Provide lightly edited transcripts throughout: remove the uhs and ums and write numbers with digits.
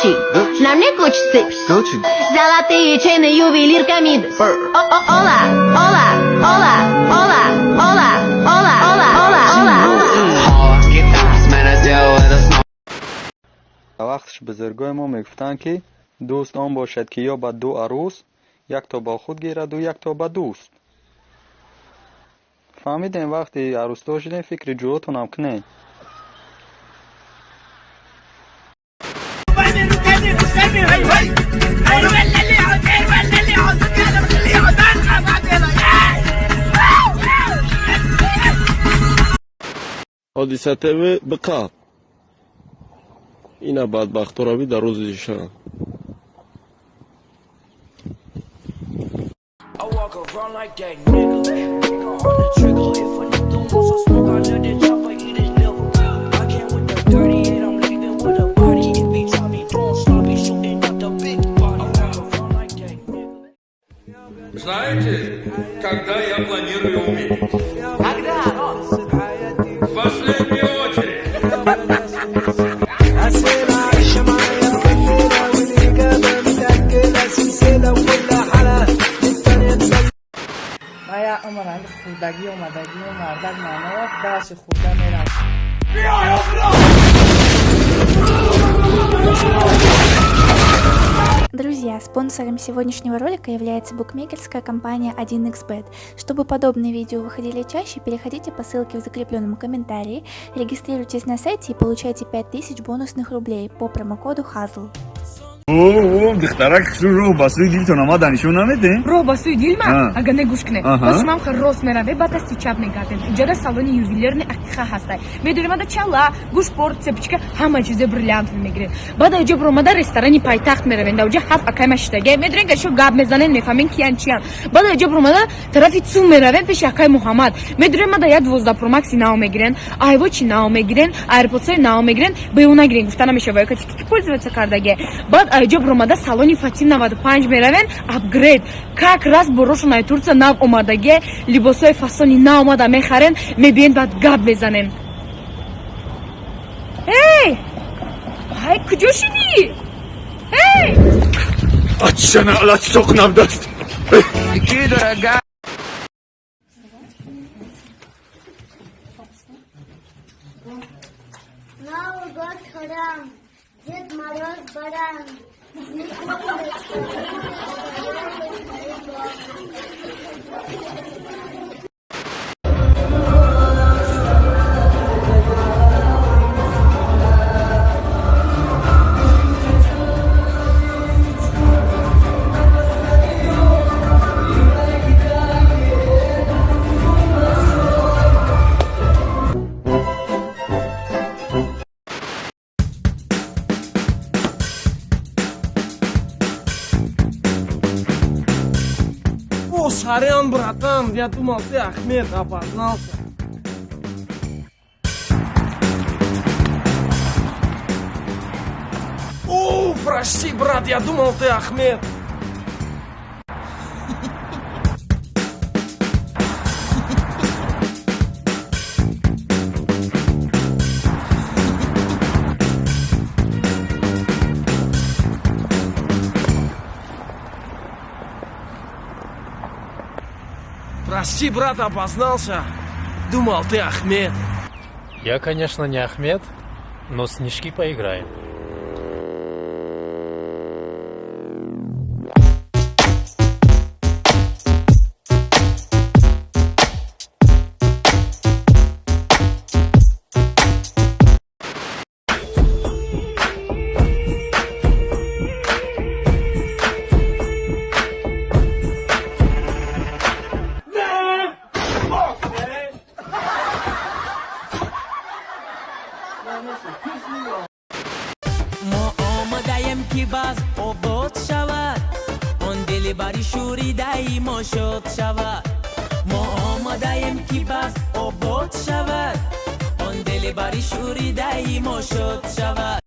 Gucci, на мне Gucci, Gucci. Золотые чины, ювелирка Мидас. Ола, ола, ола, ола, ола, ола, ола, ола, ола. Вақтш бузургои мо мегуфтанд, ки дӯст он бошад, ки ёбад ду арӯс, якто бо худ гираду, якто ба дӯст. Фаҳмидем, вақте арӯсдор шудем, фикри ҷӯротонам кунед. Ҳодиса ТВ биқаб. Ина бадбахтора би дар рӯзи шан. I walk around like that nigga. Finger on the trigger. If a nigga wants some smoke, I let it chopper eat his liver. I came with the 38, I'm leaving with a body. If he try me doing sloppy, shooting up the big body. I walk around like that nigga. Знаете, когда я планирую умереть? Когда, Рос? В последнюю очередь. Ман як умр ҳами хурдагӣ омадагию мардак маъно дарси хурда мерам. Друзья, спонсором сегодняшнего ролика является букмекерская компания 1xBet. Чтобы подобные видео выходили чаще, переходите по ссылке в закрепленном комментарии, регистрируйтесь на сайте и получайте 5000 бонусных рублей по промокоду HAZL. Духтарак, роҳ ба сӯи дилтон омада нишон намедем? Роҳ ба сӯи дилма? А. Ага, не, гӯш кунед. Аҳа. Боз шумам хел рост мераве, баъд дасти чап мегардем, иҷода салони ювелирный Ақиқа ҳастай. Медонем, ада чала, гӯшпор, цепочка, ҳама чизе бриллиантовый мегирем. Баъд аҷо биромада ресторани Пойтахт меравем, да уҷа ҳафт акай машидаге медонем, гашо гап мезанем, мефаҳмем киян чиян. Баъд аҷо биромада тарафи Цум меравем, пеши акай Муҳаммад медонем, ада як 12 промакси нав мегирен, айвочи нав мегирен, айрподсои нав мегирен, беу нагирен, гуфта намешава, ка ки пользоваться кардаге. Баъд аҷо биромада салони Фатим 95 меравен, апгрейд, как раз борошон ай Турция нав омадаге, либосҳои фасони нав омада мехарен, мебиен, баъд гап мезанем. Эй, ҳай, куҷо шидӣ? Эй! Ачана алачтоқ набдаст. Новый год харам, Дед Мороз баран. Снегурочка, Снегурочка. О, сорян, братан, я думал, ты Ахмед, опознался. О, прости, брат, я думал, ты Ахмед. Прости, брат, опознался. Думал, ты Ахмед. Я, конечно, не Ахмед, но снежки поиграем. Мо омадаем, ки баз обод шавад, он дили бари шӯридаи мо шод шавад. Мо омадаем, ки баз обод шавад, он дили бари шӯридаи мо шод шавад.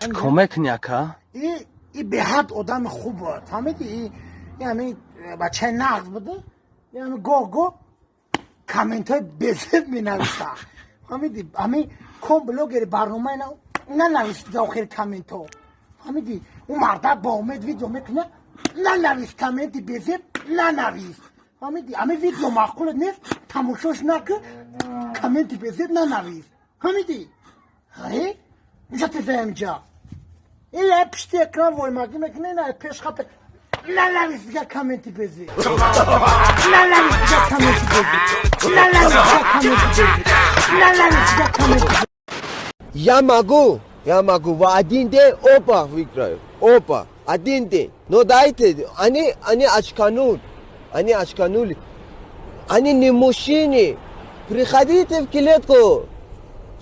Чӣ кор мекунӣ, ака? И беҳад одами хуб буд, фаҳмидӣ? И ҳамин бачаи нағз буда. Ҳами гоҳ гоҳ комментҳои безеб менависа, фаҳмидӣ? Ҳамин ком блогери барномаи нанависида охири комментҳо, фаҳмидӣ? Ӯ мардак бо умед видео мекуна, нанавис, комменти безеб нанавис, фаҳмидӣ? Ҳамин видео маъқулат нест, тамошош накун, комменти безеб нанавис, фаҳмидӣ? Ҳае инҷа тезаямҷа ин пишти экран воймагӣ мекуна, ина пеш хапе. Нанавис дигар комменти безеб, нанавис дигар комменти безеб, нанавис дигар комменти безеб, нанавис дигар комменти. Я могу, я могу. В один день оба выиграю. Оба. Один день. Но дайте, они очканули. Они очканули. Они не мужчины. Приходите в клетку.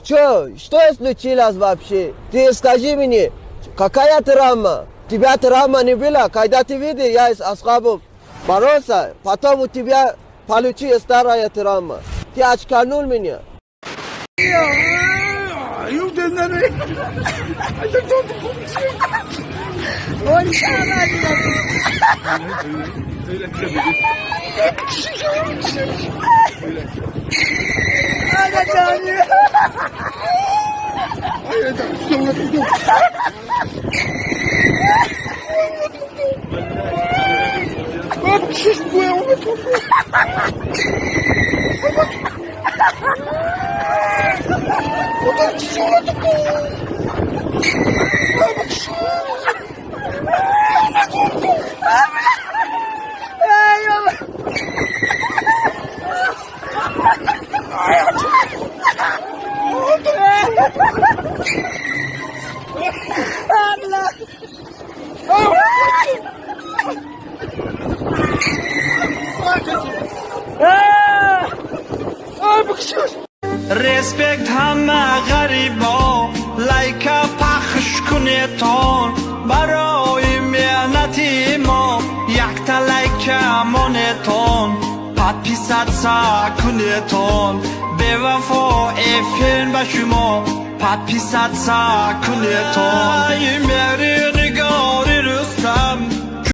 Что? Что случилось вообще? Ты скажи мне, какая травма? Тебя травма не была? Когда ты видел, я с Асхабом боролся, потом у тебя получилась старая травма. Ты очканул меня. Респект ҳама ғарибо, лайка пахш кунетон. Барои меҳнати мо якта лайка монетон, подписаться кунетон. Бевафо эфир ба шумо, подписаться кунетон. Мери.